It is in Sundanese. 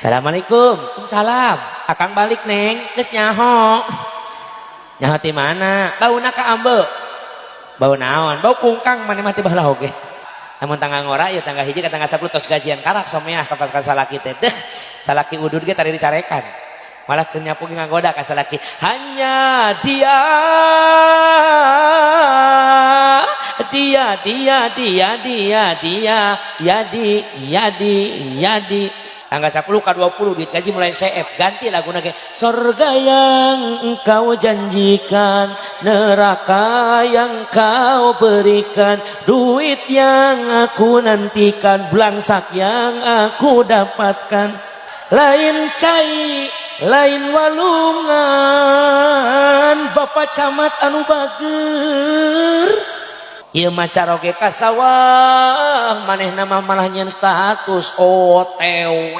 Assalamualaikum. Waalaikumsalam. Akang balik, Neng. Geus nyaho. Nyaho ti mana? Bauna ka ambe. Bau naon? Bau kungkang maneh mah ti baheula oge. Namun tanggal ngora ya tanggal 1 ka tanggal 10 tos gajian karak someah ka pas ka salaki teh. Deh, salaki udud ge tadi dicarekan. Malah keur nyapu ge ngagoda ka salaki. Hanya dia, dia, dia, dia, dia, dia, ya di, ya di, ya di. Tanggal 10 ke 20 duit gaji mulai CF, ganti lagu ge surga yang engkau janjikan, neraka yang kau berikan, duit yang aku nantikan, belangsak yang aku dapatkan. Lain cai, lain walungan, Bapak Camat anu bager. Ieu mah caroge ka sawah, manehna mah malah nyeun status OTW.